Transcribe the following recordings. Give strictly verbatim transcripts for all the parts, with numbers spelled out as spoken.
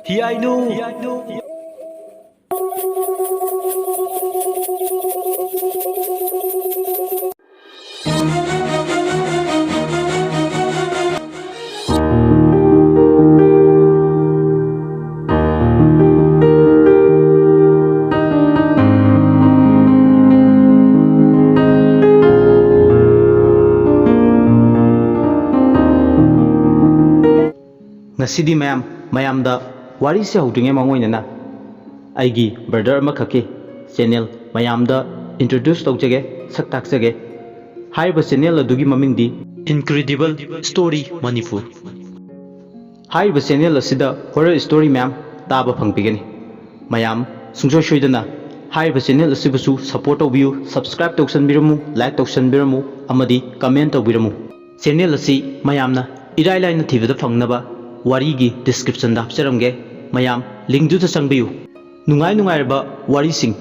ꯌꯥꯏꯅꯨ꯫ ꯉꯁꯤꯗꯤ ꯃꯌꯥꯝ, ꯃꯌꯥꯝꯗ ꯋꯥꯔꯤꯁꯦ ꯍꯧꯗ꯭ꯔꯤꯉꯩ ꯃꯃꯥꯡ ꯑꯣꯏꯅꯅ ꯑꯩꯒꯤ brother ꯑꯃꯈꯛꯀꯤ channel ꯃꯌꯥꯝꯗ introduce ꯇꯧꯖꯒꯦ, ꯁꯛ ꯇꯥꯛꯆꯒꯦ꯫ ꯍꯥꯏꯔꯤꯕ channel ꯑꯗꯨꯒꯤ ꯃꯃꯤꯡꯗꯤ Incredible Story Manipur꯫ ꯍꯥꯏꯔꯤꯕ channel ꯑꯁꯤꯗ horror story ꯃꯌꯥꯝ ꯇꯥꯕ ꯐꯪꯕꯤꯒꯅꯤ꯫ ꯃꯌꯥꯝ ꯁꯨꯡꯁꯣꯏ ꯁꯣꯏꯗꯅ ꯍꯥꯏꯔꯤꯕ channel ꯑꯁꯤꯕꯨꯁꯨ support ꯇꯧꯕꯤꯌꯨ, subscribe ꯇꯧꯁꯟꯕꯤꯔꯝꯃꯨ, like ꯇꯧꯁꯟꯕꯤꯔꯝꯃꯨ ꯑꯃꯗꯤ comment ꯇꯧꯕꯤꯔꯝꯃꯨ꯫ Channel ꯑꯁꯤ ꯃꯌꯥꯝꯅ ꯏꯔꯥꯏ ꯂꯥꯏꯅ ꯊꯤꯕꯗ ꯐꯪꯅꯕ ꯋꯥꯔꯤꯒꯤ description ꯗ ꯍꯥꯞꯆꯔꯝꯒꯦ, ꯃꯌꯥꯝ link ꯗꯨꯗ ꯆꯪꯕꯤꯌꯨ꯫ ꯅꯨꯡꯉꯥꯏ ꯅꯨꯡꯉꯥꯏꯔꯕ ꯋꯥꯔꯤꯁꯤꯡ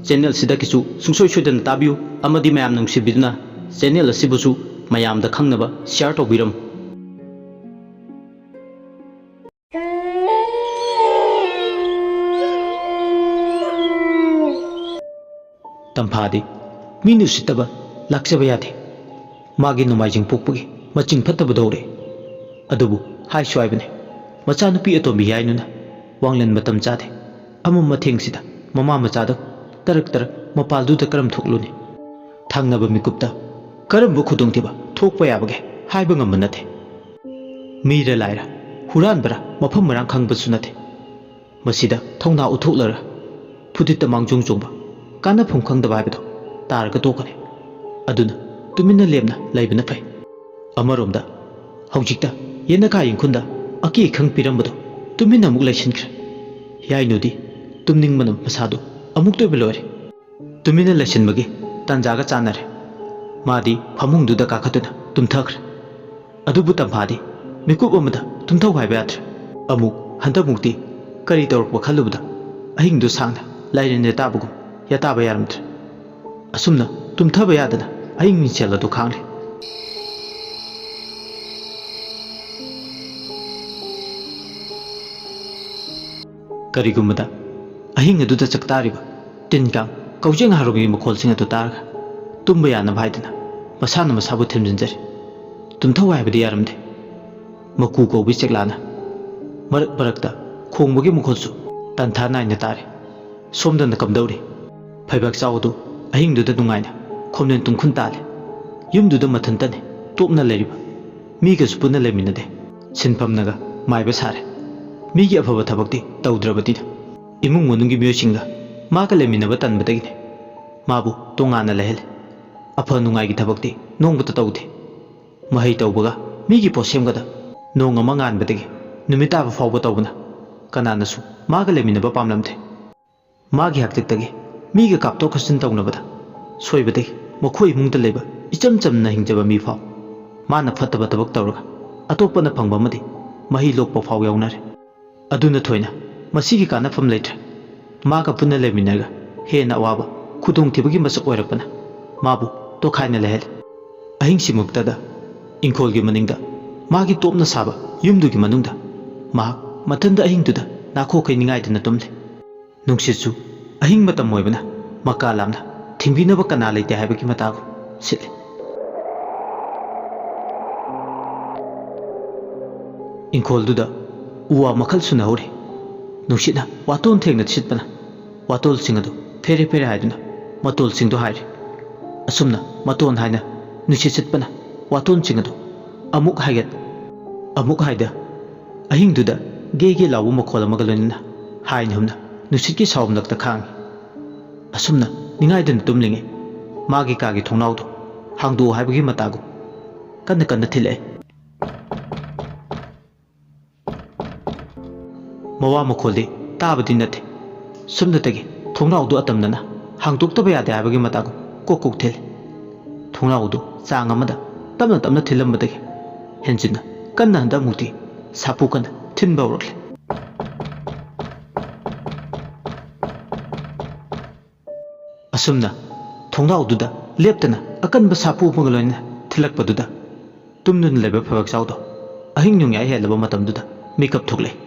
channel ꯁꯤꯗꯒꯤꯁꯨ ꯁꯨꯡꯁꯣꯏ ꯁꯣꯏꯗꯅ ꯇꯥꯕꯤꯌꯨ ꯑꯃꯗꯤ ꯃꯌꯥꯝ ꯅꯨꯡꯁꯤꯕꯤꯗꯨꯅ channel ꯑꯁꯤꯕꯨꯁꯨ ꯃꯌꯥꯝꯗ ꯈꯪꯅꯕ share ꯇꯧꯕꯤꯔꯝꯃꯨ꯫ ꯇꯝꯐꯥꯗꯤ ꯃꯤꯅ ꯎꯁꯤꯠꯇꯕ ꯂꯥꯛꯆꯕ ꯌꯥꯗꯦ꯫ ꯃꯥꯒꯤ ꯅꯣꯡꯃꯥꯏꯖꯤꯡ ꯄꯣꯛꯄꯒꯤ ꯃꯆꯤꯡ ꯐꯠꯇꯕꯗꯣ ꯍꯧꯔꯛꯑꯦ꯫ ꯑꯗꯨꯕꯨ ꯍꯥꯏꯁꯨ ꯍꯥꯏꯕꯅꯦ, ꯃꯆꯥꯅꯨꯄꯤ ꯑꯇꯣꯝꯕꯤ ꯌꯥꯏꯅꯨꯅ ꯋꯥꯡꯂꯦꯟ ꯃꯇꯝ ꯆꯥꯗꯦ꯫ ꯑꯃꯝ ꯑꯊꯦꯡꯁꯤꯗ ꯃꯃꯥ ꯃꯆꯥꯗꯣ ꯇꯔꯛ ꯇꯔꯛ ꯃꯄꯥꯜꯗꯨꯗ ꯀꯔꯝ ꯊꯣꯛꯂꯨꯅꯤ? ꯊꯪꯅꯕ ꯃꯤꯀꯨꯞꯇ ꯀꯔꯝꯕ ꯈꯨꯗꯣꯡꯊꯤꯕ ꯊꯣꯛꯄ ꯌꯥꯕꯒꯦ ꯍꯥꯏꯕ ꯉꯝꯕ ꯅꯠꯇꯦ꯫ ꯃꯤꯔ ꯂꯥꯏꯔ, ꯍꯨꯔꯥꯟꯕꯔ ꯃꯐꯝ ꯃꯔꯥꯡ ꯈꯪꯕꯁꯨ ꯅꯠꯇꯦ꯫ ꯃꯁꯤꯗ ꯊꯧꯅꯥ ꯎꯠꯊꯣꯛꯂꯔ ꯐꯨꯗꯤꯠꯇ ꯃꯥꯡꯖꯣꯡ ꯆꯣꯡꯕ, ꯀꯥꯟꯅꯐꯝ ꯈꯪꯗꯕ ꯍꯥꯏꯕꯗꯣ ꯇꯥꯔꯒ ꯇꯣꯛꯀꯅꯤ꯫ ꯑꯗꯨꯅ ꯇꯨꯃꯤꯟꯅ ꯂꯦꯝꯅ ꯂꯩꯕꯅ ꯐꯩ꯫ ꯑꯃꯔꯣꯝꯗ ꯍꯧꯖꯤꯛꯇ ꯌꯦꯅꯈꯥ ꯌꯦꯡꯈꯨꯟꯗ ꯑꯀꯤ ꯑꯈꯪ ꯄꯤꯔꯝꯕꯗꯣ ꯇꯨꯃꯤꯟꯅ ꯑꯃꯨꯛ ꯂꯩꯁꯤꯟꯈ꯭ꯔꯦ꯫ ꯌꯥꯏꯅꯨꯗꯤ ꯇꯨꯝꯅꯤꯡꯕꯅ ꯃꯁꯥꯗꯨ ꯑꯃꯨꯛꯇ ꯑꯣꯏꯕ ꯂꯣꯏꯔꯦ꯫ ꯇꯨꯃꯤꯟꯅ ꯂꯩꯁꯤꯟꯕꯒꯤ ꯇꯥꯟꯖꯥꯒ ꯆꯥꯟꯅꯔꯦ꯫ ꯃꯥꯗꯤ ꯐꯃꯨꯡꯗꯨꯗ ꯀꯥꯈꯠꯇꯨꯅ ꯇꯨꯝꯊꯈ꯭ꯔꯦ꯫ ꯑꯗꯨꯕꯨ ꯇꯝꯐꯥꯗꯤ ꯃꯤꯀꯨꯞ ꯑꯃꯗ ꯇꯨꯝꯊꯧ ꯍꯥꯏꯕ ꯌꯥꯗ꯭ꯔꯦ꯫ ꯑꯃꯨꯛ ꯍꯟꯗꯛꯃꯨꯛꯇꯤ ꯀꯔꯤ ꯇꯧꯔꯛꯄ ꯈꯜꯂꯨꯕꯗ ꯑꯍꯤꯡꯗꯨ ꯁꯥꯡꯅ ꯂꯥꯏꯔꯦꯟ ꯌꯥꯇꯥꯕꯒꯨꯝ ꯌꯥꯇꯥꯕ ꯌꯥꯔꯝꯗ꯭ꯔꯦ꯫ ꯑꯁꯨꯝꯅ ꯇꯨꯝꯊꯕ ꯌꯥꯗꯅ ꯑꯍꯤꯡ ꯃꯤꯡꯁꯦꯜ ꯑꯗꯨ ꯈꯥꯡꯂꯦ꯫ ꯀꯔꯤꯒꯨꯝꯕꯗ ꯑꯍꯤꯡ ꯑꯗꯨꯗ ꯆꯥꯛꯇꯥꯔꯤꯕ ꯇꯤꯟ ꯀꯥꯡ, ꯀꯧꯖꯦꯡ ꯍꯥꯔꯣꯡꯒꯤ ꯃꯈꯣꯜꯁꯤꯡ ꯑꯗꯨ ꯇꯥꯔꯒ ꯇꯨꯝꯕ ꯌꯥꯅꯕ ꯍꯥꯏꯗꯨꯅ ꯃꯁꯥꯅ ꯃꯁꯥꯕꯨ ꯊꯦꯝꯖꯤꯟꯖꯔꯦ꯫ ꯇꯨꯝꯊꯧ ꯍꯥꯏꯕꯗꯤ ꯌꯥꯔꯝꯗꯦ꯫ ꯃꯀꯨ ꯀꯧꯕꯤ ꯆꯦꯛꯂꯥꯅ ꯃꯔꯛ ꯃꯔꯛꯇ ꯈꯣꯡꯕꯒꯤ ꯃꯈꯣꯜꯁꯨ ꯇꯟꯊꯥ ꯅꯥꯏꯅ ꯇꯥꯔꯦ꯫ ꯁꯣꯝꯗꯅ ꯀꯝꯗꯧꯔꯤ? ꯐꯩꯕꯥꯛ ꯆꯥꯎ ꯑꯗꯨ ꯑꯍꯤꯡꯗꯨꯗ ꯅꯨꯡꯉꯥꯏꯅ ꯈꯣꯝꯂꯦꯟ ꯇꯨꯝꯈꯨꯟ ꯇꯥꯜꯂꯦ꯫ ꯌꯨꯝꯗꯨꯗ ꯃꯊꯟꯇꯅꯤ ꯇꯣꯞꯅ ꯂꯩꯔꯤꯕ꯫ ꯃꯤꯒꯁꯨ ꯄꯨꯟꯅ ꯂꯩꯃꯤꯟꯅꯗꯦ꯫ ꯁꯤꯟꯐꯝꯅꯒ ꯃꯥꯏꯕ ꯁꯥꯔꯦ꯫ ꯃꯤꯒꯤ ꯑꯐꯕ ꯊꯕꯛꯇꯤ ꯇꯧꯗ꯭ꯔꯕꯅꯤꯅ ꯏꯃꯨꯡ ꯃꯅꯨꯡꯒꯤ ꯃꯤꯑꯣꯏꯁꯤꯡꯒ ꯃꯥꯒ ꯂꯩꯃꯤꯟꯅꯕ ꯇꯟꯕꯗꯒꯤꯅꯤ꯫ ꯃꯥꯕꯨ ꯇꯣꯉꯥꯟꯅ ꯂꯩꯍꯜꯂꯦ꯫ ꯑꯐ ꯅꯨꯡꯉꯥꯏꯒꯤ ꯊꯕꯛꯇꯤ ꯅꯣꯡꯃꯇ ꯇꯧꯗꯦ꯫ ꯃꯍꯩ ꯇꯧꯕꯒ ꯃꯤꯒꯤ ꯄꯣꯠꯁꯦꯝꯒꯗ ꯅꯣꯡ ꯑꯃ ꯉꯥꯟꯕꯗꯒꯤ ꯅꯨꯃꯤꯠ ꯇꯥꯕ ꯐꯥꯎꯕ ꯇꯧꯕꯅ ꯀꯅꯥꯅꯁꯨ ꯃꯥꯒ ꯂꯩꯃꯤꯟꯅꯕ ꯄꯥꯝꯂꯝꯗꯦ꯫ ꯃꯥꯒꯤ ꯍꯥꯛꯇꯛꯇꯒꯤ ꯃꯤꯒ ꯀꯥꯞꯊꯣꯛ ꯀꯥꯞꯁꯤꯟ ꯇꯧꯅꯕꯗ ꯁꯣꯏꯕꯗꯒꯤ ꯃꯈꯣꯏ ꯏꯃꯨꯡꯗ ꯂꯩꯕ ꯏꯆꯝ ꯆꯝꯅ ꯍꯤꯡꯖꯕ ꯃꯤ ꯐꯥꯎ ꯃꯥꯅ ꯐꯠꯇꯕ ꯊꯕꯛ ꯇꯧꯔꯒ ꯑꯇꯣꯞꯄꯅ ꯐꯪꯕ ꯑꯃꯗꯤ ꯃꯍꯩ ꯂꯣꯛꯄ ꯐꯥꯎ ꯌꯥꯎꯅꯔꯦ꯫ ꯑꯗꯨꯅ ꯊꯣꯏꯅ ꯃꯁꯤꯒꯤ ꯀꯥꯟꯅꯐꯝ ꯂꯩꯇ꯭ꯔꯦ꯫ ꯃꯥꯒ ꯄꯨꯟꯅ ꯂꯩꯃꯤꯟꯅꯔꯒ ꯍꯦꯟꯅ ꯑꯋꯥꯕ ꯈꯨꯗꯣꯡꯊꯤꯕꯒꯤ ꯃꯁꯛ ꯑꯣꯏꯔꯛꯄꯅ ꯃꯥꯕꯨ ꯇꯣꯈꯥꯏꯅ ꯂꯩꯍꯜꯂꯦ꯫ ꯑꯍꯤꯡꯁꯤꯃꯛꯇꯗ ꯏꯪꯈꯣꯜꯒꯤ ꯃꯅꯤꯡꯗ ꯃꯥꯒꯤ ꯇꯣꯞꯅ ꯁꯥꯕ ꯌꯨꯝꯗꯨꯒꯤ ꯃꯅꯨꯡꯗ ꯃꯍꯥꯛ ꯃꯊꯟꯗ ꯑꯍꯤꯡꯗꯨꯗ ꯅꯥꯈꯣꯛꯈꯩ ꯅꯤꯡꯉꯥꯏꯗꯅ ꯇꯨꯝꯂꯦ꯫ ꯅꯨꯡꯁꯤꯠꯁꯨ ꯑꯍꯤꯡ ꯃꯇꯝ ꯑꯣꯏꯕꯅ ꯃꯀꯥ ꯂꯥꯝꯅ ꯊꯤꯡꯕꯤꯅꯕ ꯀꯅꯥ ꯂꯩꯇꯦ ꯍꯥꯏꯕꯒꯤ ꯃꯇꯥꯒꯨꯝ ꯁꯤꯠꯂꯤ꯫ ꯏꯪꯈꯣꯜꯗꯨꯗ ꯎ ꯋꯥ ꯃꯈꯜ ꯁꯨꯅ ꯍꯧꯔꯤ꯫ ꯅꯨꯡꯁꯤꯠꯅ ꯋꯥꯇꯣꯟ ꯊꯦꯡꯅ ꯁꯤꯠꯄꯅ ꯋꯥꯇꯣꯜꯁꯤꯡ ꯑꯗꯨ ꯐꯦꯔꯦ ꯐꯦꯔꯦ ꯍꯥꯏꯗꯨꯅ ꯃꯇꯣꯜꯁꯤꯡꯗꯨ ꯍꯥꯏꯔꯤ꯫ ꯑꯁꯨꯝꯅ ꯃꯇꯣꯟ ꯍꯥꯏꯅ ꯅꯨꯡꯁꯤꯠ ꯁꯤꯠꯄꯅ ꯋꯥꯇꯣꯟꯁꯤꯡ ꯑꯗꯨ ꯑꯃꯨꯛ ꯍꯥꯏꯒꯠ, ꯑꯃꯨꯛ ꯍꯥꯏꯗ, ꯑꯍꯤꯡꯗꯨꯗ ꯒꯦ ꯒꯦ ꯂꯥꯎꯕ ꯃꯈꯣꯜ ꯑꯃꯒ ꯂꯣꯏꯅꯅ ꯍꯥꯏꯅ ꯍꯨꯝꯅ ꯅꯨꯡꯁꯤꯠꯀꯤ ꯁꯥꯎꯝꯂꯛꯇ ꯈꯥꯡꯏ꯫ ꯑꯁꯨꯝꯅ ꯅꯤꯡꯉꯥꯏꯗꯅ ꯇꯨꯝꯂꯤꯉꯩ ꯃꯥꯒꯤ ꯀꯥꯒꯤ ꯊꯣꯡꯅꯥꯎꯗꯨ ꯍꯥꯡꯗꯣꯛꯎ ꯍꯥꯏꯕꯒꯤ ꯃꯇꯥꯒꯨꯝ ꯀꯟꯅ ꯀꯟꯅ ꯊꯤꯜꯂꯛꯑꯦ꯫ ꯃꯋꯥ ꯃꯈꯣꯜꯗꯤ ꯇꯥꯕꯗꯤ ꯅꯠꯇꯦ꯫ ꯁꯨꯝꯅꯇꯒꯤ ꯊꯣꯡꯅꯥꯎꯗꯨ ꯑꯇꯝꯅꯅ ꯍꯥꯡꯗꯣꯛꯇꯕ ꯌꯥꯗꯦ ꯍꯥꯏꯕꯒꯤ ꯃꯇꯥꯒꯨꯝ ꯀꯣꯛ ꯀꯣꯛ ꯊꯤꯜꯂꯤ꯫ ꯊꯣꯡꯅꯥꯎꯗꯨ ꯆꯥꯡ ꯑꯃꯗ ꯇꯞꯅ ꯇꯞꯅ ꯊꯤꯜꯂꯝꯕꯗꯒꯤ ꯍꯦꯟꯖꯤꯟꯅ ꯀꯟꯅ ꯍꯟꯗꯛꯃꯨꯛꯇꯤ ꯁꯥꯐꯨ ꯀꯟꯅ ꯊꯤꯟꯕ ꯍꯧꯔꯛꯂꯦ꯫ ꯑꯁꯨꯝꯅ ꯊꯣꯡꯅꯥꯎꯗꯨꯗ ꯂꯦꯞꯇꯅ ꯑꯀꯟꯕ ꯁꯥꯐꯨ ꯑꯃꯒ ꯂꯣꯏꯅꯅ ꯊꯤꯜꯂꯛꯄꯗꯨꯗ ꯇꯨꯝꯗꯨꯅ ꯂꯩꯕ ꯐꯩꯕꯥꯛꯆꯥꯎꯗꯣ ꯑꯍꯤꯡ ꯅꯣꯡꯌꯥꯏ ꯍꯦꯜꯂꯕ ꯃꯇꯝꯗꯨꯗ ꯃꯤꯀꯞ ꯊꯣꯛꯂꯛꯏ꯫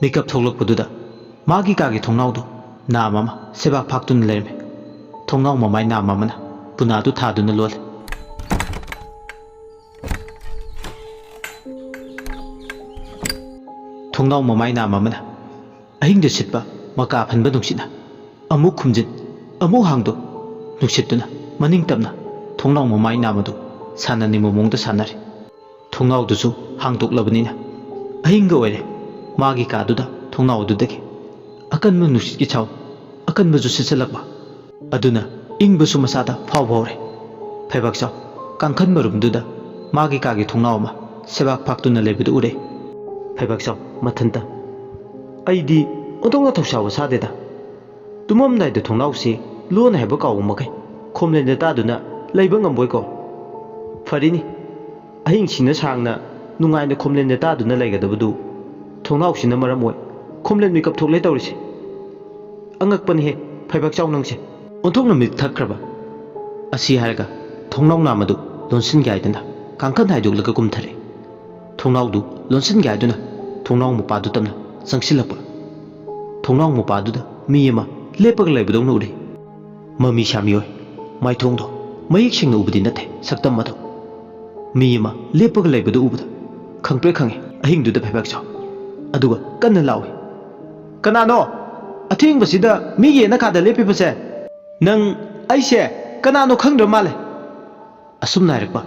ꯃꯤꯀꯞ ꯊꯣꯛꯂꯛꯄꯗꯨꯗ ꯃꯥꯒꯤ ꯀꯥꯒꯤ ꯊꯣꯡꯅꯥꯎꯗꯨ ꯅꯥꯝ ꯑꯃ ꯁꯦꯕꯥꯛ ꯐꯥꯛꯇꯨꯅ ꯂꯩꯔꯝꯃꯤ꯫ ꯊꯣꯡꯅꯥꯎ ꯃꯃꯥꯏ ꯅꯥꯝ ꯑꯃꯅ ꯄꯨꯅꯥꯗꯨ ꯊꯥꯗꯨꯅ ꯂꯣꯜꯂꯤ꯫ ꯊꯣꯡꯅꯥꯎ ꯃꯃꯥꯏ ꯅꯥꯝ ꯑꯃꯅ ꯑꯍꯤꯡꯗ ꯁꯤꯠꯄ ꯃꯀꯥ ꯐꯟꯕ ꯅꯨꯡꯁꯤꯠꯅ ꯑꯃꯨꯛ ꯈꯨꯝꯖꯤꯟ, ꯑꯃꯨꯛ ꯍꯥꯡꯗꯣꯛ, ꯅꯨꯡꯁꯤꯠꯇꯨꯅ ꯃꯅꯤꯡ ꯇꯝꯅ ꯊꯣꯡꯅꯥꯎ ꯃꯃꯥꯏ ꯅꯥꯝ ꯑꯗꯨ ꯁꯥꯟꯅꯅꯤꯡꯕ ꯃꯑꯣꯡꯗ ꯁꯥꯟꯅꯔꯤ꯫ ꯊꯣꯡꯅꯥꯎꯗꯨꯁꯨ ꯍꯥꯡꯗꯣꯛꯂꯕꯅꯤꯅ ꯑꯍꯤꯡꯒ ꯑꯣꯏꯔꯦ꯫ ꯃꯥꯒꯤ ꯀꯥꯗꯨꯗ ꯊꯣꯡꯅꯥꯎ ꯑꯗꯨꯗꯒꯤ ꯑꯀꯟꯕ ꯅꯨꯡꯁꯤꯠꯀꯤ ꯁꯥꯎ ꯑꯀꯟꯕꯁꯨ ꯁꯤꯠꯆꯜꯂꯛꯄ ꯑꯗꯨꯅ ꯏꯪꯕꯁꯨ ꯃꯁꯥꯗ ꯐꯥꯎꯕ ꯍꯧꯔꯦ꯫ ꯐꯩꯕꯥꯛꯆꯥꯎ ꯀꯥꯡꯈꯟ ꯃꯔꯨꯝꯗꯨꯗ ꯃꯥꯒꯤ ꯀꯥꯒꯤ ꯊꯣꯡꯅꯥꯎ ꯑꯃ ꯁꯦꯕꯥꯛ ꯐꯥꯛꯇꯨꯅ ꯂꯩꯕꯗꯨ ꯎꯔꯦ꯫ ꯐꯩꯕꯥꯛꯆꯥꯎ ꯃꯊꯟꯇ, "ꯑꯩꯗꯤ ꯑꯣꯟꯊꯣꯛꯅ ꯊꯧꯁꯥꯕ ꯁꯥꯗꯦꯗ꯫ ꯇꯨꯝꯃꯝꯗꯥꯏꯗ ꯊꯣꯡꯅꯥꯎꯁꯤ ꯂꯣꯟꯅ ꯍꯥꯏꯕ ꯀꯥꯎꯕ ꯃꯈꯩ ꯈꯣꯝꯂꯦꯟꯗ ꯇꯥꯗꯨꯅ ꯂꯩꯕ ꯉꯝꯕꯣꯏꯀꯣ꯫ ꯐꯔꯤꯅꯤ, ꯑꯍꯤꯡꯁꯤꯅ ꯁꯥꯡꯅ ꯅꯨꯡꯉꯥꯏꯅ ꯈꯣꯝꯂꯦꯟꯗ ꯇꯥꯗꯨꯅ ꯂꯩꯒꯗꯕꯗꯨ ꯊꯣꯡꯅꯥꯎꯁꯤꯅ ꯃꯔꯝ ꯑꯣꯏ ꯈꯣꯝꯂꯦꯟ ꯃꯤꯀꯞ ꯊꯣꯛꯂꯦ ꯇꯧꯔꯤꯁꯦ꯫ ꯑꯉꯛꯄꯅꯤꯍꯦ, ꯐꯩꯕꯥꯛꯆꯥꯎ ꯅꯪꯁꯦ꯫ ꯑꯣꯟꯊꯣꯛꯅ ꯃꯤꯛ ꯊꯛꯈ꯭ꯔꯕ?" ꯑꯁꯤ ꯍꯥꯏꯔꯒ ꯊꯣꯡꯅꯥꯎ ꯅꯥꯝ ꯑꯗꯨ ꯂꯣꯟꯁꯤꯟꯒꯦ ꯍꯥꯏꯗꯨꯅ ꯀꯥꯡꯈꯟ ꯍꯥꯏꯗꯣꯛꯂꯒ ꯀꯨꯝꯊꯔꯦ꯫ ꯊꯣꯡꯅꯥꯎꯗꯨ ꯂꯣꯟꯁꯤꯟꯒꯦ ꯍꯥꯏꯗꯨꯅ ꯊꯣꯡꯅꯥꯎ ꯃꯄꯥꯗꯨ ꯇꯝꯅ ꯆꯪꯁꯤꯜꯂꯛꯄ꯫ ꯊꯣꯡꯅꯥꯎ ꯃꯄꯥꯗꯨꯗ ꯃꯤ ꯑꯃ ꯂꯦꯞꯄꯒ ꯂꯩꯕꯗꯧꯅ ꯎꯔꯦ꯫ ꯃꯃꯤ ꯁꯥꯃꯤꯑꯣꯏ ꯃꯥꯏꯊꯣꯡꯗꯣ ꯃꯌꯦꯛ ꯁꯦꯡꯅ ꯎꯕꯗꯤ ꯅꯠꯇꯦ, ꯁꯛꯇꯝ ꯑꯗꯣ꯫ ꯃꯤ ꯑꯃ ꯂꯦꯞꯄꯒ ꯂꯩꯕꯗꯨ ꯎꯕꯗ ꯈꯪꯄ꯭ꯔꯦꯛ ꯈꯪꯉꯦ ꯑꯍꯤꯡꯗꯨꯗ ꯐꯩꯕꯥꯛꯆꯥꯎ꯫ ꯑꯗꯨꯒ ꯀꯟꯅ ꯂꯥꯎꯏ, "ꯀꯅꯥꯅꯣ ꯑꯊꯦꯡꯕꯁꯤꯗ ꯃꯤꯒꯤ ꯌꯦꯅꯈꯥꯗ ꯂꯦꯞꯄꯤꯕꯁꯦ? ꯅꯪ ꯑꯩꯁꯦ ꯀꯅꯥꯅꯣ ꯈꯪꯗ꯭ꯔ ꯃꯥꯜꯂꯦ?" ꯑꯁꯨꯝꯅ ꯍꯥꯏꯔꯛꯄ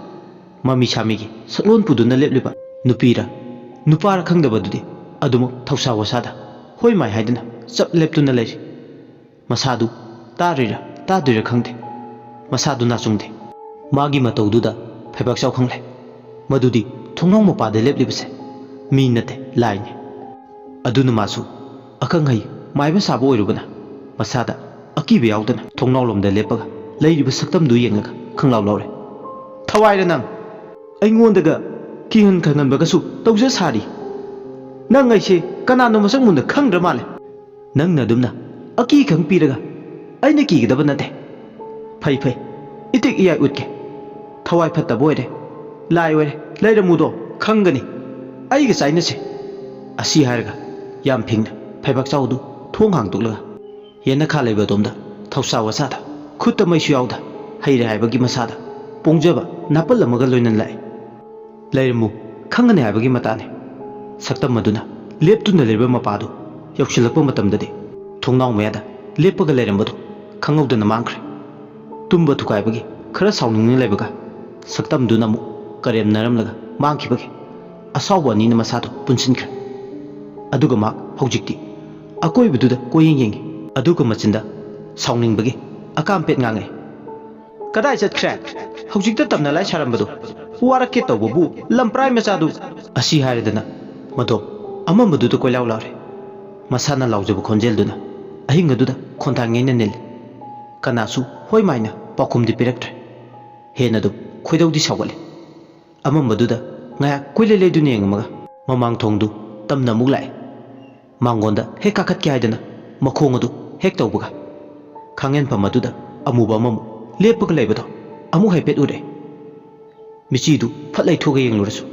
ꯃꯃꯤ ꯁꯥꯃꯤꯒꯤ ꯁꯛꯂꯣꯟ ꯄꯨꯗꯨꯅ ꯂꯦꯞꯂꯤꯕ ꯅꯨꯄꯤꯔ ꯅꯨꯄꯥꯔ ꯈꯪꯗꯕꯗꯨꯗꯤ ꯑꯗꯨꯃꯛ ꯊꯧꯁꯥ ꯋꯥꯁꯥꯗ ꯍꯣꯏ ꯃꯥꯏ ꯍꯥꯏꯗꯨꯅ ꯆꯞ ꯂꯦꯞꯇꯨꯅ ꯂꯩꯔꯤ꯫ ꯃꯁꯥꯗꯨ ꯇꯥꯔꯤꯔ ꯇꯥꯗ꯭ꯔꯤꯔ ꯈꯪꯗꯦ, ꯃꯁꯥꯗꯨ ꯅꯥꯆꯨꯡꯗꯦ꯫ ꯃꯥꯒꯤ ꯃꯇꯧꯗꯨꯗ ꯐꯩꯕꯥꯛꯆꯥꯎ ꯈꯪꯂꯦ ꯃꯗꯨꯗꯤ ꯊꯣꯡꯅꯥꯎ ꯃꯄꯥꯗ ꯂꯦꯞꯂꯤꯕꯁꯦ ꯃꯤ ꯅꯠꯇꯦ, ꯂꯥꯏꯅꯤ꯫ ꯑꯗꯨꯅ ꯃꯥꯁꯨ ꯑꯈꯪ ꯑꯍꯩ ꯃꯥꯏꯕ ꯁꯥꯕ ꯑꯣꯏꯔꯨꯕꯅ ꯃꯁꯥꯗ ꯑꯀꯤꯕ ꯌꯥꯎꯗꯅ ꯊꯣꯡꯅꯥꯎꯂꯣꯝꯗ ꯂꯦꯞꯄꯒ ꯂꯩꯔꯤꯕ ꯁꯛꯇꯝꯗꯨ ꯌꯦꯡꯉꯒ ꯈꯪꯂꯥꯎ ꯂꯥꯎꯔꯦ꯫ "ꯊꯋꯥꯏꯔ ꯅꯪ? ꯑꯩꯉꯣꯟꯗꯒ ꯀꯤꯍꯟ ꯈꯪꯍꯟꯕꯒꯁꯨ ꯇꯧꯖ ꯁꯥꯔꯤ꯫ ꯅꯪ ꯑꯩꯁꯦ ꯀꯅꯥꯅꯣ ꯃꯁꯛ ꯃꯨꯟꯅ ꯈꯪꯗ꯭ꯔ ꯃꯥꯜꯂꯦ꯫ ꯅꯪꯅ ꯑꯗꯨꯝꯅ ꯑꯀꯤ ꯈꯪ ꯄꯤꯔꯒ ꯑꯩꯅ ꯀꯤꯒꯗꯕ ꯅꯠꯇꯦ꯫ ꯐꯩ ꯐꯩ, ꯏꯇꯤꯛ ꯏꯌꯥꯏ ꯎꯠꯀꯦ꯫ ꯊꯋꯥꯏ ꯐꯠꯇꯕ ꯑꯣꯏꯔꯦ, ꯂꯥꯏ ꯑꯣꯏꯔꯦ, ꯂꯩꯔꯝꯃꯨꯗꯣ ꯈꯪꯒꯅꯤ꯫ ꯑꯩꯒ ꯆꯥꯏꯅꯁꯦ"꯫ ꯑꯁꯤ ꯍꯥꯏꯔꯒ ꯌꯥꯝ ꯐꯤꯡꯅ ꯐꯩꯕꯥꯛ ꯆꯥꯎꯗꯨ ꯊꯣꯡ ꯍꯥꯡꯗꯣꯛꯂꯒ ꯌꯦꯟꯅꯈꯥ ꯂꯩꯕ ꯑꯗꯣꯝꯗ ꯊꯧꯁꯥ ꯋꯥꯁꯥꯗ ꯈꯨꯠꯇ ꯃꯩꯁꯨ ꯌꯥꯎꯗ ꯍꯩꯔꯦ ꯍꯥꯏꯕꯒꯤ ꯃꯁꯥꯗ ꯄꯣꯡꯖꯕ ꯅꯥꯄꯜ ꯑꯃꯒ ꯂꯣꯏꯅꯅ ꯂꯥꯛꯏ꯫ "ꯂꯩꯔꯝꯃꯨ, ꯈꯪꯒꯅꯤ ꯍꯥꯏꯕꯒꯤ ꯃꯇꯥꯅꯤ꯫" ꯁꯛꯇꯝ ꯑꯗꯨꯅ ꯂꯦꯞꯇꯨꯅ ꯂꯩꯔꯤꯕ ꯃꯄꯥꯗꯨ ꯌꯧꯁꯤꯜꯂꯛꯄ ꯃꯇꯝꯗꯗꯤ ꯊꯣꯡꯅꯥꯎ ꯃꯌꯥꯗ ꯂꯦꯞꯄꯒ ꯂꯩꯔꯝꯕꯗꯨ ꯈꯪꯍꯧꯗꯅ ꯃꯥꯡꯈ꯭ꯔꯦ꯫ ꯇꯨꯝꯕ ꯊꯨꯒꯥꯏꯕꯒꯤ ꯈꯔ ꯁꯥꯎꯅꯤꯡꯅ ꯂꯩꯕꯒ ꯁꯛꯇꯝꯗꯨꯅ ꯑꯃꯨꯛ ꯀꯔꯦꯝꯅꯔꯝꯂꯒ ꯃꯥꯡꯈꯤꯕꯒꯤ ꯑꯁꯥꯎꯕ ꯑꯅꯤꯅ ꯃꯁꯥꯗꯨ ꯄꯨꯟꯁꯤꯟꯈ꯭ꯔꯦ꯫ ꯑꯗꯨꯒ ꯃꯍꯥꯛ ꯍꯧꯖꯤꯛꯇꯤ ꯑꯀꯣꯏꯕꯗꯨꯗ ꯀꯣꯏꯌꯦꯡ ꯌꯦꯡꯉꯤ꯫ ꯑꯗꯨꯒ ꯃꯆꯤꯟꯗ ꯁꯥꯎꯅꯤꯡꯕꯒꯤ ꯑꯀꯥꯝꯄꯦꯠ ꯉꯥꯡꯉꯛꯏ꯫ "ꯀꯗꯥꯏ ꯆꯠꯈ꯭ꯔꯦ? ꯍꯧꯖꯤꯛꯇ ꯇꯝꯅ ꯂꯥꯏ ꯁꯥꯔꯝꯕꯗꯣ ꯋꯥꯔꯛꯀꯦ ꯇꯧꯕꯕꯨ ꯂꯝꯄ꯭ꯔꯥꯏ ꯃꯆꯥꯗꯨ!" ꯑꯁꯤ ꯍꯥꯏꯔꯗꯅ ꯃꯗꯣꯝ ꯑꯃꯝꯕꯗꯨꯗ ꯀꯣꯏꯂꯥꯎ ꯂꯥꯎꯔꯦ꯫ ꯃꯁꯥꯅ ꯂꯥꯎꯖꯕ ꯈꯣꯟꯖꯦꯜꯗꯨꯅ ꯑꯍꯤꯡ ꯑꯗꯨꯗ ꯈꯣꯟꯊꯥꯡ ꯌꯩꯅ ꯅꯤꯜꯂꯤ꯫ ꯀꯅꯥꯁꯨ ꯍꯣꯏ ꯃꯥꯏꯅ ꯄꯥꯎꯈꯨꯝꯗꯤ ꯄꯤꯔꯛꯇ꯭ꯔꯦ꯫ ꯍꯦꯟꯅ ꯑꯗꯨꯝ ꯈꯣꯏꯗꯧꯗꯤ ꯁꯥꯎꯒꯠꯂꯤ꯫ ꯑꯃꯝꯕꯗꯨꯗ ꯉꯥꯏꯍꯥꯛ ꯀꯨꯏꯂꯦ ꯂꯩꯗꯨꯅ ꯌꯦꯡꯉꯝꯃꯒ ꯃꯃꯥꯡ ꯊꯣꯡꯗꯨ ꯇꯝꯅ ꯑꯃꯨꯛ ꯂꯥꯛꯑꯦ꯫ ꯃꯥꯡꯒꯣꯟꯗ ꯍꯦꯛ ꯀꯥꯈꯠꯀꯦ ꯍꯥꯏꯗꯅ ꯃꯈꯣꯡ ꯑꯗꯨ ꯍꯦꯛ ꯇꯧꯕꯒ ꯈꯥꯡꯍꯦꯟꯐꯝ ꯑꯗꯨꯗ ꯑꯃꯨꯕ ꯑꯃꯃꯨꯛ ꯂꯦꯞꯄꯒ ꯂꯩꯕꯗꯣ ꯑꯃꯨꯛ ꯍꯥꯏꯐꯦꯠ ꯎꯔꯦ꯫ ꯃꯤꯆꯤꯗꯨ ꯐꯠ ꯂꯩꯊꯣꯛꯑꯒ ꯌꯦꯡꯂꯨꯔꯁꯨ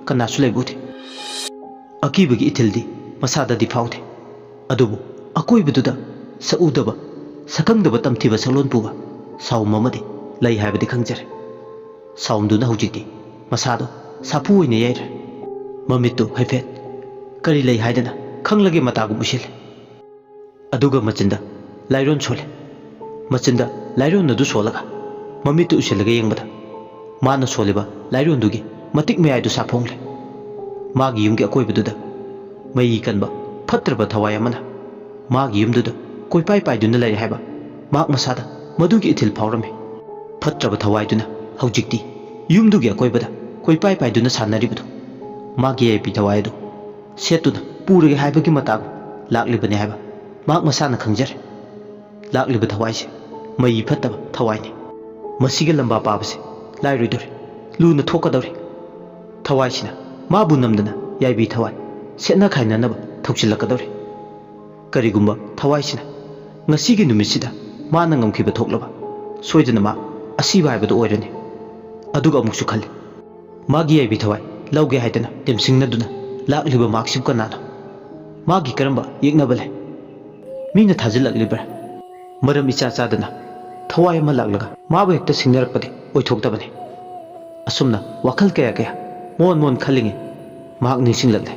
ꯀꯅꯥꯁꯨ ꯂꯩꯕ ꯎꯗꯦ꯫ ꯑꯀꯤꯕꯒꯤ ꯏꯊꯤꯜꯗꯤ ꯃꯁꯥꯗꯗꯤ ꯐꯥꯎꯗꯦ꯫ ꯑꯗꯨꯕꯨ ꯑꯀꯣꯏꯕꯗꯨꯗ ꯁꯛꯎꯗꯕ, ꯁꯛꯈꯪꯗꯕ ꯇꯝꯊꯤꯕ ꯁꯛꯂꯣꯟ ꯄꯨꯕ ꯁꯥꯎꯝ ꯑꯃꯗꯤ ꯂꯩ ꯍꯥꯏꯕꯗꯤ ꯈꯪꯖꯔꯦ꯫ ꯁꯥꯎꯝꯗꯨꯅ ꯍꯧꯖꯤꯛꯇꯤ ꯃꯁꯥꯗꯣ ꯁꯥꯐꯨ ꯑꯣꯏꯅ ꯌꯩꯔꯦ꯫ ꯃꯃꯤꯠꯇꯨ ꯍꯥꯏꯐꯦꯠ ꯀꯔꯤ ꯂꯩ ꯍꯥꯏꯗꯅ ꯈꯪꯂꯒꯦ ꯃꯇꯥꯒꯨꯝ ꯎꯏꯁꯤꯜꯂꯦ꯫ ꯑꯗꯨꯒ ꯃꯆꯤꯟꯗ ꯂꯥꯏꯔꯣꯟ ꯁꯣꯜꯂꯦ꯫ ꯃꯆꯤꯟꯗ ꯂꯥꯏꯔꯣꯟ ꯑꯗꯨ ꯁꯣꯜꯂꯒ ꯃꯃꯤꯠꯇꯨ ꯎꯏꯁꯤꯜꯂꯒ ꯌꯦꯡꯕꯗ ꯃꯥꯅ ꯁꯣꯜꯂꯤꯕ ꯂꯥꯏꯔꯣꯟꯗꯨꯒꯤ ꯃꯇꯤꯛ ꯃꯌꯥꯏꯗꯨ ꯁꯥꯐꯣꯡꯂꯦ꯫ ꯃꯥꯒꯤ ꯌꯨꯝꯒꯤ ꯑꯀꯣꯏꯕꯗꯨꯗ ꯃꯩ ꯀꯟꯕ ꯐꯠꯇ꯭ꯔꯕ ꯊꯋꯥꯏ ꯑꯃꯅ ꯃꯥꯒꯤ ꯌꯨꯝꯗꯨꯗ ꯀꯣꯏꯄꯥꯏ ꯄꯥꯏꯗꯨꯅ ꯂꯩꯔꯦ ꯍꯥꯏꯕ ꯃꯍꯥꯛ ꯃꯁꯥꯗ ꯃꯗꯨꯒꯤ ꯏꯊꯤꯜ ꯐꯥꯎꯔꯝꯃꯤ꯫ ꯐꯠꯇ꯭ꯔꯕ ꯊꯋꯥꯏꯗꯨꯅ ꯍꯧꯖꯤꯛꯇꯤ ꯌꯨꯝꯗꯨꯒꯤ ꯑꯀꯣꯏꯕꯗ ꯀꯣꯏꯄꯥꯏ ꯄꯥꯏꯗꯨꯅ ꯁꯥꯟꯅꯔꯤꯕꯗꯨ ꯃꯥꯒꯤ ꯌꯥꯏꯕꯤ ꯊꯋꯥꯏ ꯑꯗꯨ ꯁꯦꯠꯇꯨꯅ ꯄꯨꯔꯒꯦ ꯍꯥꯏꯕꯒꯤ ꯃꯇꯥꯒꯨꯝ ꯂꯥꯛꯂꯤꯕꯅꯤ ꯍꯥꯏꯕ ꯃꯍꯥꯛ ꯃꯁꯥꯅ ꯈꯪꯖꯔꯦ꯫ ꯂꯥꯛꯂꯤꯕ ꯊꯋꯥꯏꯁꯦ ꯃꯩ ꯐꯠꯇꯕ ꯊꯋꯥꯏꯅꯤ꯫ ꯃꯁꯤꯒ ꯂꯝꯕꯥ ꯄꯥꯕꯁꯦ ꯂꯥꯏꯔꯣꯏꯗꯧꯔꯤ, ꯂꯨꯅ ꯊꯣꯛꯀꯗꯧꯔꯤ꯫ ꯊꯋꯥꯏꯁꯤꯅ ꯃꯥꯕꯨ ꯅꯝꯗꯅ ꯌꯥꯏꯕꯤ ꯊꯋꯥꯏ ꯁꯦꯠꯅ ꯈꯥꯏꯅꯅꯕ ꯊꯧꯁꯤꯜꯂꯛꯀꯗꯧꯔꯤ꯫ ꯀꯔꯤꯒꯨꯝꯕ ꯊꯋꯥꯏꯁꯤꯅ ꯉꯁꯤꯒꯤ ꯅꯨꯃꯤꯠꯁꯤꯗ ꯃꯥꯅ ꯉꯝꯈꯤꯕ ꯊꯣꯛꯂꯕ ꯁꯣꯏꯗꯅ ꯃꯥ ꯑꯁꯤꯕ ꯍꯥꯏꯕꯗꯨ ꯑꯣꯏꯔꯅꯤ꯫ ꯑꯗꯨꯒ ꯑꯃꯨꯛꯁꯨ ꯈꯜꯂꯤ, ꯃꯥꯒꯤ ꯌꯥꯏꯕꯤ ꯊꯋꯥꯏ ꯂꯧꯒꯦ ꯍꯥꯏꯗꯅ ꯂꯦꯝꯁꯤꯡꯅꯗꯨꯅ ꯂꯥꯛꯂꯤꯕ ꯃꯍꯥꯛꯁꯤꯕꯨ ꯀꯅꯥꯅꯣ? ꯃꯥꯒꯤ ꯀꯔꯝꯕ ꯌꯦꯛꯅꯕ ꯂꯩ? ꯃꯤꯅ ꯊꯥꯖꯤꯜꯂꯛꯂꯤꯕ꯭ꯔꯥ? ꯃꯔꯝ ꯏꯆꯥ ꯆꯥꯗꯅ ꯊꯋꯥꯏ ꯑꯃ ꯂꯥꯛꯂꯒ ꯃꯥꯕꯨ ꯍꯦꯛꯇ ꯁꯤꯡꯅꯔꯛꯄꯗꯤ ꯑꯣꯏꯊꯣꯛꯇꯕꯅꯤ꯫ ꯑꯁꯨꯝꯅ ꯋꯥꯈꯜ ꯀꯌꯥ ꯀꯌꯥ ꯃꯣꯟ ꯃꯣꯟ ꯈꯜꯂꯤꯉꯩ ꯃꯍꯥꯛ ꯅꯤꯡꯁꯤꯡꯂꯛꯂꯦ꯫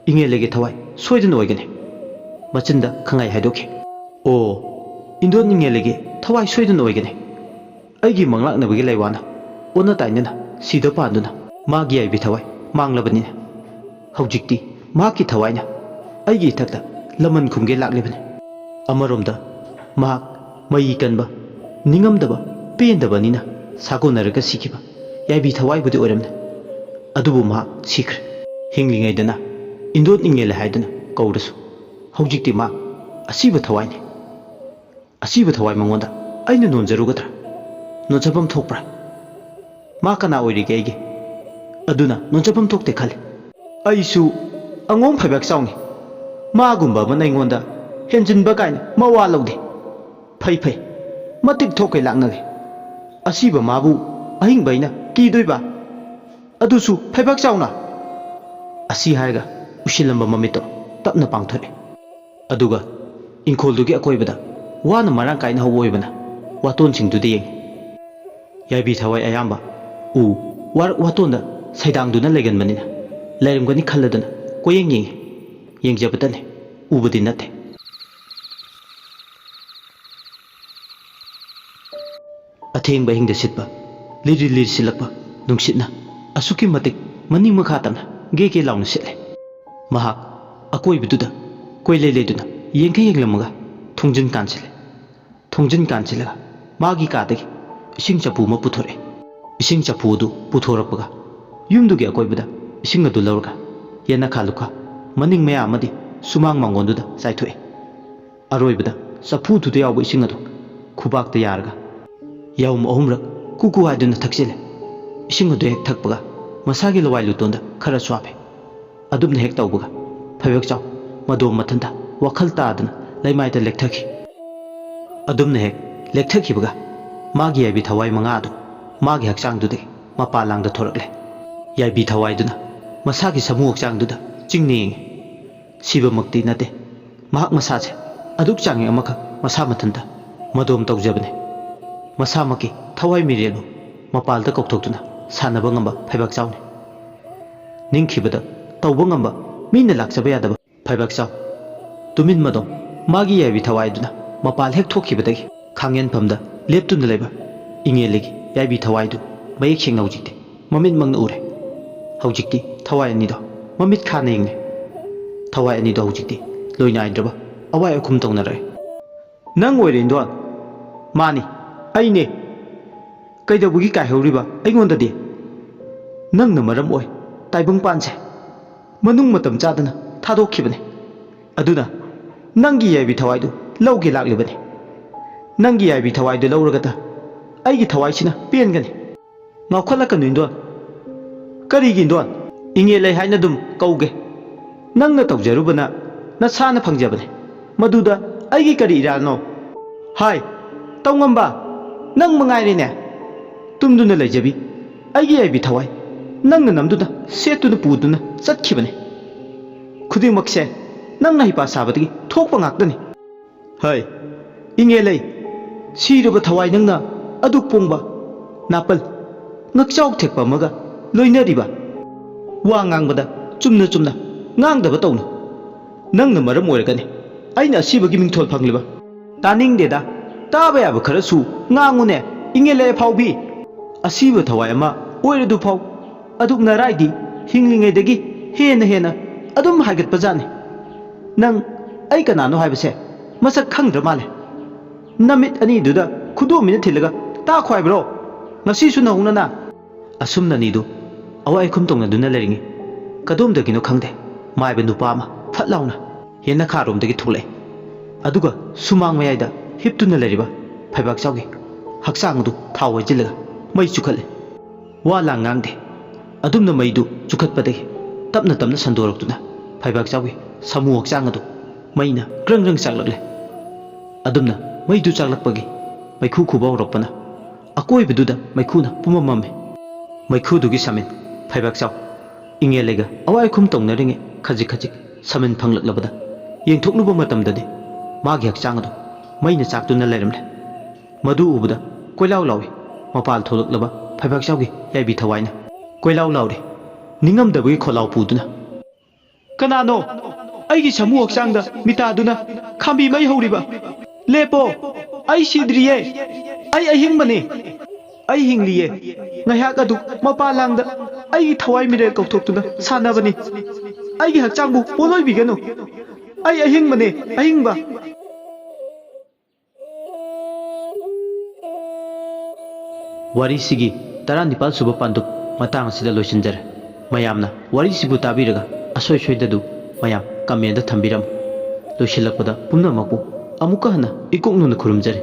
ꯏꯉꯦꯂꯦꯒꯤ ꯊꯋꯥꯏ ꯁꯣꯏꯗꯅ ꯑꯣꯏꯒꯅꯤ꯫ ꯃꯆꯤꯟꯗ ꯈꯪꯍꯥꯏ ꯍꯥꯏꯗꯣꯛꯈꯤ꯫ "ꯑꯣ, ꯏꯟꯗꯣꯟ ꯏꯉꯦꯂꯦꯒꯤ ꯊꯋꯥꯏ ꯁꯣꯏꯗꯅ ꯑꯣꯏꯒꯅꯤ꯫ ꯑꯩꯒꯤ ꯃꯪꯂꯥꯛꯅꯕꯒꯤ ꯂꯩꯋꯥꯅ ꯑꯣꯟꯅ ꯇꯥꯏꯅꯅ ꯁꯤꯗ ꯄꯥꯟꯗꯨꯅ ꯃꯥꯒꯤ ꯌꯥꯏꯕꯤ ꯊꯋꯥꯏ ꯃꯥꯡꯂꯕꯅꯤꯅ ꯍꯧꯖꯤꯛꯇꯤ ꯃꯍꯥꯛꯀꯤ ꯊꯋꯥꯏꯅ ꯑꯩꯒꯤ ꯏꯊꯛꯇ ꯂꯃꯟ ꯈꯨꯝꯒꯦ ꯂꯥꯛꯂꯤꯕꯅꯤ꯫" ꯑꯃꯔꯣꯝꯗ ꯃꯍꯥꯛ ꯃꯩ ꯀꯟꯕ, ꯅꯤꯡꯉꯝꯗꯕ, ꯄꯦꯟꯗꯕꯅꯤꯅ ꯁꯥꯒꯣꯟꯅꯔꯒ ꯁꯤꯈꯤꯕ ꯌꯥꯏꯕꯤ ꯊꯋꯥꯏꯕꯨꯗꯤ ꯑꯣꯏꯔꯝꯅꯤ꯫ ꯑꯗꯨꯕꯨ ꯃꯍꯥꯛ ꯁꯤꯈ꯭ꯔꯦ꯫ ꯍꯤꯡꯂꯤꯉꯩꯗꯅ ꯏꯟꯗꯣꯟ ꯏꯉꯦꯂꯦ ꯍꯥꯏꯗꯨꯅ ꯀꯧꯔꯁꯨ, ꯍꯧꯖꯤꯛꯇꯤ ꯃꯍꯥꯛ ꯑꯁꯤꯕ ꯊꯋꯥꯏꯅꯤ꯫ ꯑꯁꯤꯕ ꯊꯋꯥꯏ ꯃꯉꯣꯟꯗ ꯑꯩꯅ ꯅꯣꯟꯖꯔꯨꯒꯗ꯭ꯔꯥ? ꯅꯣꯟꯖꯐꯝ ꯊꯣꯛꯄ꯭ꯔꯥ? ꯃꯥ ꯀꯅꯥ ꯑꯣꯏꯔꯤꯒꯦ ꯑꯩꯒꯤ? ꯑꯗꯨꯅ ꯅꯣꯟꯖꯐꯝ ꯊꯣꯛꯇꯦ ꯈꯜꯂꯤ꯫ ꯑꯩꯁꯨ ꯑꯉꯣꯝ ꯐꯩꯕꯥꯛ ꯆꯥꯎꯅꯤ꯫ ꯃꯥꯒꯨꯝꯕ ꯑꯃꯅ ꯑꯩꯉꯣꯟꯗ ꯍꯦꯟꯖꯤꯟꯕ ꯀꯥꯏꯅ ꯃꯋꯥ ꯂꯧꯗꯦ꯫ ꯐꯩ ꯐꯩ, ꯃꯇꯤꯛ ꯊꯣꯛꯈꯩ ꯂꯥꯛꯅꯒꯦ꯫ ꯑꯁꯤꯕ ꯃꯥꯕꯨ ꯑꯍꯤꯡꯕ ꯑꯩꯅ ꯀꯤꯗꯣꯏꯕ? ꯑꯗꯨꯁꯨ ꯐꯩꯕꯥꯛ ꯆꯥꯎꯅ꯫ ꯑꯁꯤ ꯍꯥꯏꯔꯒ ꯎꯏꯁꯤꯜꯂꯝꯕ ꯃꯃꯤꯠꯇꯣ ꯇꯞꯅ ꯄꯥꯡꯊꯣꯛꯑꯦ꯫ ꯑꯗꯨꯒ ꯏꯪꯈꯣꯜꯗꯨꯒꯤ ꯑꯀꯣꯏꯕꯗ ꯋꯥꯅ ꯃꯔꯥꯡ ꯀꯥꯏꯅ ꯍꯧꯕ ꯑꯣꯏꯕꯅ ꯋꯥꯇꯣꯟꯁꯤꯡꯗꯨꯗ ꯌꯦꯡꯉꯤ꯫ ꯌꯥꯏꯕꯤ ꯊꯋꯥꯏ ꯑꯌꯥꯝꯕ ꯎ ꯋꯥꯔꯛ ꯋꯥꯇꯣꯟꯗ ꯁꯩꯗꯥꯡꯗꯨꯅ ꯂꯩꯒꯟꯕꯅꯤꯅ ꯂꯩꯔꯝꯒꯅꯤ ꯈꯜꯂꯗꯨꯅ ꯀꯣꯏꯌꯦꯡ ꯌꯦꯡꯉꯤ꯫ ꯌꯦꯡꯖꯕꯇꯅꯤ, ꯎꯕꯗꯤ ꯅꯠꯇꯦ꯫ ꯑꯊꯦꯡꯕ ꯑꯍꯤꯡꯗ ꯁꯤꯠꯄ, ꯂꯤꯔꯤ ꯂꯤꯔꯤ ꯁꯤꯠꯂꯛꯄ ꯅꯨꯡꯁꯤꯠꯅ ꯑꯁꯨꯛꯀꯤ ꯃꯇꯤꯛ ꯃꯅꯤꯡ ꯃꯈꯥ ꯇꯝꯅ ꯒꯦ ꯒꯦ ꯂꯥꯎꯅ ꯁꯤꯠꯂꯦ꯫ ꯃꯍꯥꯛ ꯑꯀꯣꯏꯕꯗꯨꯗ ꯀꯣꯏꯂꯩ ꯂꯩꯗꯨꯅ ꯌꯦꯡꯈꯩ ꯌꯦꯡꯂꯝꯃꯒ ꯊꯣꯡꯖꯤꯟ ꯀꯥꯟꯁꯤꯜꯂꯦ꯫ ꯊꯣꯡꯖꯤꯟ ꯀꯥꯟꯁꯤꯜꯂꯒ ꯃꯥꯒꯤ ꯀꯥꯗꯒꯤ ꯏꯁꯤꯡ ꯆꯐꯨ ꯑꯃ ꯄꯨꯊꯣꯔꯛꯑꯦ꯫ ꯏꯁꯤꯡ ꯆꯐꯨ ꯑꯗꯨ ꯄꯨꯊꯣꯔꯛꯄꯒ ꯌꯨꯝꯗꯨꯒꯤ ꯑꯀꯣꯏꯕꯗ ꯏꯁꯤꯡ ꯑꯗꯨ ꯂꯧꯔꯒ ꯌꯦꯅꯈꯥ ꯂꯨꯈꯥ, ꯃꯅꯤꯡ ꯃꯌꯥ ꯑꯃꯗꯤ ꯁꯨꯃꯥꯡ ꯃꯥꯡꯒꯣꯟꯗꯨꯗ ꯆꯥꯏꯊꯣꯛꯑꯦ꯫ ꯑꯔꯣꯏꯕꯗ ꯆꯐꯨꯗꯨꯗ ꯌꯥꯎꯕ ꯏꯁꯤꯡ ꯑꯗꯨ ꯈꯨꯕꯥꯛꯇ ꯌꯥꯔꯒ ꯌꯥꯍꯨꯝ ꯑꯍꯨꯝꯔꯛ ꯀꯨ ꯀꯨ ꯍꯥꯏꯗꯨꯅ ꯊꯛꯆꯤꯜꯂꯦ꯫ ꯏꯁꯤꯡ ꯑꯗꯨ ꯍꯦꯛ ꯊꯛꯄꯒ ꯃꯁꯥꯒꯤ ꯂꯋꯥꯏ ꯂꯨꯇꯣꯟꯗ ꯈꯔꯁꯨ ꯍꯥꯞꯄꯦ꯫ ꯑꯗꯨꯝꯅ ꯍꯦꯛ ꯇꯧꯕꯒ ꯐꯩꯕꯥꯛꯆꯥꯎ ꯃꯗꯣꯝ ꯃꯊꯟꯇ ꯋꯥꯈꯜ ꯇꯥꯗꯅ ꯂꯩꯃꯥꯏꯗ ꯂꯦꯛꯊꯈꯤ꯫ ꯑꯗꯨꯝꯅ ꯍꯦꯛ ꯂꯦꯛꯊꯈꯤꯕꯒ ꯃꯥꯒꯤ ꯌꯥꯏꯕꯤ ꯊꯋꯥꯏ ꯃꯉꯥ ꯑꯗꯨ ꯃꯥꯒꯤ ꯍꯛꯆꯥꯡꯗꯨꯗꯒꯤ ꯃꯄꯥ ꯂꯥꯡꯗ ꯊꯣꯔꯛꯂꯦ꯫ ꯌꯥꯏꯕꯤ ꯊꯋꯥꯏꯗꯨꯅ ꯃꯁꯥꯒꯤ ꯁꯥꯃꯨ ꯍꯛꯆꯥꯡꯗꯨꯗ ꯆꯤꯡꯅ ꯌꯦꯡꯉꯤ꯫ ꯁꯤꯕꯃꯛꯇꯤ ꯅꯠꯇꯦ꯫ ꯃꯍꯥꯛ ꯃꯁꯥꯁꯦ ꯑꯗꯨꯛ ꯆꯥꯡꯌꯦꯡ ꯑꯃꯈꯛ ꯃꯁꯥ ꯃꯊꯟꯇ ꯃꯗꯣꯝ ꯇꯧꯖꯕꯅꯤ꯫ ꯃꯁꯥꯃꯛꯀꯤ ꯊꯋꯥꯏ ꯃꯤꯔꯦꯜꯕꯨ ꯃꯄꯥꯜꯗ ꯀꯧꯊꯣꯛꯇꯨꯅ ꯁꯥꯟꯅꯕ ꯉꯝꯕ ꯐꯩꯕꯥꯛ ꯆꯥꯎꯅꯤ꯫ ꯅꯤꯡꯈꯤꯕꯗ ꯇꯧꯕ ꯉꯝꯕ, ꯃꯤꯅ ꯂꯥꯛꯆꯕ ꯌꯥꯗꯕ ꯐꯩꯕꯥꯛ ꯆꯥꯎ꯫ ꯇꯨꯃꯤꯟ ꯃꯗꯣꯝ ꯃꯥꯒꯤ ꯌꯥꯏꯕꯤ ꯊꯋꯥꯏꯗꯨꯅ ꯃꯄꯥꯜ ꯍꯦꯛ ꯊꯣꯛꯈꯤꯕꯗꯒꯤ ꯈꯥꯡꯉꯦꯟꯐꯝꯗ ꯂꯦꯞꯇꯨꯅ ꯂꯩꯕ ꯏꯉꯦꯜꯂꯤꯒꯤ ꯌꯥꯏꯕꯤ ꯊꯋꯥꯏꯗꯨ ꯃꯌꯦꯛ ꯁꯦꯡꯅ ꯍꯧꯖꯤꯛꯇꯤ ꯃꯃꯤꯠꯃꯛꯅ ꯎꯔꯦ꯫ ꯍꯧꯖꯤꯛꯇꯤ ꯊꯋꯥꯏ ꯑꯅꯤꯗꯣ ꯃꯃꯤꯠ ꯈꯥꯅ ꯌꯦꯡꯂꯦ꯫ ꯊꯋꯥꯏ ꯑꯅꯤꯗꯣ ꯍꯧꯖꯤꯛꯇꯤ ꯂꯣꯏꯅꯥꯏꯗ꯭ꯔꯕ ꯑꯋꯥꯏ ꯑꯈꯨꯝ ꯇꯧꯅꯔꯛꯑꯦ꯫ "ꯅꯪ ꯑꯣꯏꯔꯦ, ꯏꯟꯗꯣꯟ?" "ꯃꯥꯅꯤ, ꯑꯩꯅꯦ꯫ ꯀꯩꯗꯧꯕꯒꯤ ꯀꯥꯏꯍꯧꯔꯤꯕ ꯑꯩꯉꯣꯟꯗꯗꯤ? ꯅꯪꯅ ꯃꯔꯝ ꯑꯣꯏ ꯇꯥꯏꯕꯪ ꯄꯥꯟꯁꯦ ꯃꯅꯨꯡ ꯃꯇꯝ ꯆꯥꯗꯅ ꯊꯥꯗꯣꯛꯈꯤꯕꯅꯦ꯫ ꯑꯗꯨꯅ ꯅꯪꯒꯤ ꯌꯥꯏꯕꯤ ꯊꯋꯥꯏꯗꯨ ꯂꯧꯒꯦ ꯂꯥꯛꯂꯤꯕꯅꯤ꯫ ꯅꯪꯒꯤ ꯌꯥꯏꯕꯤ ꯊꯋꯥꯏꯗꯨ ꯂꯧꯔꯒꯗ ꯑꯩꯒꯤ ꯊꯋꯥꯏꯁꯤꯅ ꯄꯦꯟꯒꯅꯤ꯫" "ꯉꯥꯎꯈꯠꯂꯛꯀꯅꯨ, ꯏꯟꯗꯣꯟ꯫" "ꯀꯔꯤꯒꯤ ꯏꯟꯗꯣꯟ? ꯏꯉꯦꯜꯂꯩ ꯍꯥꯏꯅ ꯑꯗꯨꯝ ꯀꯧꯒꯦ꯫ ꯅꯪꯅ ꯇꯧꯖꯔꯨꯕꯅ ꯅꯁꯥꯅ ꯐꯪꯖꯕꯅꯤ꯫ ꯃꯗꯨꯗ ꯑꯩꯒꯤ ꯀꯔꯤ ꯏꯔꯥꯜꯅꯣ?" "ꯍꯥꯏ, ꯇꯧꯉꯝꯕ, ꯅꯪ ꯃꯉꯥꯏꯔꯦꯅꯦ꯫ ꯇꯨꯝꯗꯨꯅ ꯂꯩꯖꯕꯤ ꯑꯩꯒꯤ ꯌꯥꯏꯕꯤ ꯊꯋꯥꯏ ꯅꯪꯅ ꯅꯝꯗꯨꯅ ꯁꯦꯠꯇꯨꯅ ꯄꯨꯗꯨꯅ ꯆꯠꯈꯤꯕꯅꯤ꯫ ꯈꯨꯗꯤꯡꯃꯛꯁꯦ ꯅꯪꯅ ꯍꯩꯄꯥ ꯁꯥꯕꯗꯒꯤ ꯊꯣꯛꯄ ꯉꯥꯛꯇꯅꯤ꯫ ꯍꯩ, ꯏꯉꯦꯜꯂꯩ, ꯁꯤꯔꯕ ꯊꯋꯥꯏ ꯅꯪꯅ ꯑꯗꯨꯛ ꯄꯣꯡꯕ ꯅꯥꯄꯜ, ꯉꯛꯆꯥꯎ ꯊꯦꯛꯄ ꯑꯃꯒ ꯂꯣꯏꯅꯔꯤꯕ? ꯋꯥ ꯉꯥꯡꯕꯗ ꯆꯨꯝꯅ ꯆꯨꯝꯅ ꯉꯥꯡꯗꯕ ꯇꯧꯅꯨ꯫ ꯅꯪꯅ ꯃꯔꯝ ꯑꯣꯏꯔꯒꯅꯤ ꯑꯩꯅ ꯑꯁꯤꯕꯒꯤ ꯃꯤꯡꯊꯣꯜ ꯐꯪꯂꯤꯕ꯫" "ꯇꯥꯅꯤꯡꯗꯦꯗ, ꯇꯥꯕ ꯌꯥꯕ ꯈꯔꯁꯨ ꯉꯥꯡꯉꯨꯅꯦ, ꯏꯉꯦꯜꯂꯩ ꯑꯐꯥꯎꯕꯤ꯫ ꯑꯁꯤꯕ ꯊꯋꯥꯏ ꯑꯃ ꯑꯣꯏꯔꯗꯨꯐꯥꯎ ꯑꯗꯨꯛ ꯅꯔꯥꯏꯗꯤ ꯍꯤꯡꯂꯤꯉꯩꯗꯒꯤ ꯍꯦꯟꯅ ꯍꯦꯟꯅ ꯑꯗꯨꯝ ꯍꯥꯏꯒꯠꯄꯖꯥꯠꯅꯤ꯫ ꯅꯪ ꯑꯩ ꯀꯅꯥꯅꯣ ꯍꯥꯏꯕꯁꯦ ꯃꯁꯛ ꯈꯪꯗ꯭ꯔ ꯃꯥꯜꯂꯦ꯫ ꯅꯃꯤꯠ ꯑꯅꯤꯗꯨꯗ ꯈꯨꯗꯣꯝꯕꯤꯅ ꯊꯤꯜꯂꯒ ꯇꯥꯈꯣ ꯍꯥꯏꯕ꯭ꯔꯣ? ꯉꯁꯤꯁꯨ ꯅꯧꯅꯅ?" ꯑꯁꯨꯝꯅ ꯑꯅꯤꯗꯨ ꯑꯋꯥꯏ ꯑꯈꯨꯝ ꯇꯧꯅꯗꯨꯅ ꯂꯩꯔꯤꯉꯩ, ꯀꯗꯣꯝꯗꯒꯤꯅꯣ ꯈꯪꯗꯦ, ꯃꯥꯏꯕ ꯅꯨꯄꯥ ꯑꯃ ꯐꯠ ꯂꯥꯎꯅ ꯌꯦꯅꯈꯥꯔꯣꯝꯗꯒꯤ ꯊꯣꯛꯂꯛꯑꯦ꯫ ꯑꯗꯨꯒ ꯁꯨꯃꯥꯡ ꯃꯌꯥꯏꯗ ꯍꯤꯞꯇꯨꯅ ꯂꯩꯔꯤꯕ ꯐꯩꯕꯥꯛꯆꯥꯎꯒꯤ ꯍꯛꯆꯥꯡ ꯑꯗꯨ ꯊꯥꯎ ꯍꯩꯖꯤꯜꯂꯒ ꯃꯩ ꯆꯨꯈꯠꯂꯦ꯫ ꯋꯥ ꯂꯥꯡ ꯉꯥꯡꯗꯦ꯫ ꯑꯗꯨꯝꯅ ꯃꯩꯗꯨ ꯆꯨꯈꯠꯄꯗꯒꯤ ꯇꯞꯅ ꯇꯞꯅ ꯁꯟꯗꯣꯔꯛꯇꯨꯅ ꯐꯩꯕꯥꯛꯆꯥꯎꯒꯤ ꯁꯥꯃꯨ ꯍꯛꯆꯥꯡ ꯑꯗꯨ ꯃꯩꯅ ꯒ꯭ꯔꯪ ꯒ꯭ꯔꯪ ꯆꯥꯛꯂꯛꯂꯦ꯫ ꯑꯗꯨꯝꯅ ꯃꯩꯗꯨ ꯆꯥꯛꯂꯛꯄꯒꯤ ꯃꯩꯈꯨ ꯈꯨꯕ ꯍꯧꯔꯛꯄꯅ ꯑꯀꯣꯏꯕꯗꯨꯗ ꯃꯩꯈꯨꯅ ꯄꯨꯝꯃꯝ ꯃꯝꯃꯤ꯫ ꯃꯩꯈꯨꯗꯨꯒꯤ ꯁꯃꯤꯟ ꯐꯩꯕꯥꯛꯆꯥꯎ ꯏꯉꯦꯜꯂꯩꯒ ꯑꯋꯥꯏ ꯑꯈꯨꯝ ꯇꯧꯅꯔꯤꯉꯩ ꯈꯖꯤꯛ ꯈꯖꯤꯛ ꯁꯃꯟ ꯐꯪꯂꯛꯂꯕꯗ ꯌꯦꯡꯊꯣꯛꯂꯨꯕ ꯃꯇꯝꯗꯗꯤ ꯃꯥꯒꯤ ꯍꯛꯆꯥꯡ ꯑꯗꯨ ꯃꯩꯅ ꯆꯥꯛꯇꯨꯅ ꯂꯩꯔꯝꯂꯦ꯫ ꯃꯗꯨ ꯎꯕꯗ ꯀꯣꯏꯂꯥꯎ ꯂꯥꯎꯏ ꯃꯄꯥꯜ ꯊꯣꯛꯂꯛꯂꯕ ꯐꯩꯕꯥꯛꯆꯥꯎꯒꯤ ꯌꯥꯏꯕꯤ ꯊꯋꯥꯏꯅ꯫ ꯀꯣꯏꯂꯥꯎ ꯂꯥꯎꯔꯤ ꯅꯤꯡꯉꯝꯗꯕꯒꯤ ꯈꯣꯜꯂꯥꯎ ꯄꯨꯗꯨꯅ꯫ "ꯀꯅꯥꯅꯣ ꯑꯩꯒꯤ ꯁꯥꯃꯨ ꯍꯛꯆꯥꯡꯗ ꯃꯤꯇꯥꯗꯨꯅ ꯈꯥꯝꯕꯤ ꯃꯩ ꯍꯧꯔꯤꯕ? ꯂꯦꯞꯄꯣ! ꯑꯩ ꯁꯤꯗ꯭ꯔꯤꯌꯦ꯫ ꯑꯩ ꯑꯍꯤꯡꯕꯅꯤ꯫ ꯑꯩ ꯍꯤꯡꯂꯤꯌꯦ꯫ ꯉꯥꯏꯍꯥꯛ ꯑꯗꯨ ꯃꯄꯥ ꯂꯥꯡꯗ ꯑꯩꯒꯤ ꯊꯋꯥꯏ ꯃꯤꯔꯦꯜ ꯀꯧꯊꯣꯛꯇꯨꯅ ꯁꯥꯟꯅꯕꯅꯤ꯫ ꯑꯩꯒꯤ ꯍꯛꯆꯥꯡꯕꯨ ꯄꯣꯠꯂꯣꯏꯕꯤꯒꯅꯨ꯫ ꯑꯩ ꯑꯍꯤꯡꯕꯅꯦ, ꯑꯍꯤꯡꯕ!" ꯋꯥꯔꯤꯁꯤꯒꯤ ꯇꯔꯥꯅꯤꯄꯥꯜ ꯁꯨꯕ ꯄꯥꯟꯗꯨꯞ ꯃꯇꯥꯡ ꯑꯁꯤꯗ ꯂꯣꯏꯁꯤꯟꯖꯔꯦ꯫ ꯃꯌꯥꯝꯅ ꯋꯥꯔꯤꯁꯤꯕꯨ ꯇꯥꯕꯤꯔꯒ ꯑꯁꯣꯏ ꯁꯣꯏꯗꯗꯨ ꯃꯌꯥꯝ comment ꯊꯝꯕꯤꯔꯝꯃꯨ꯫ ꯂꯣꯏꯁꯤꯜꯂꯛꯄꯗ ꯄꯨꯝꯅꯃꯛꯄꯨ ꯑꯃꯨꯛꯀ ꯍꯟꯅ ꯏꯀꯣꯛ ꯅꯧꯅ ꯈꯨꯔꯨꯝꯖꯔꯤ꯫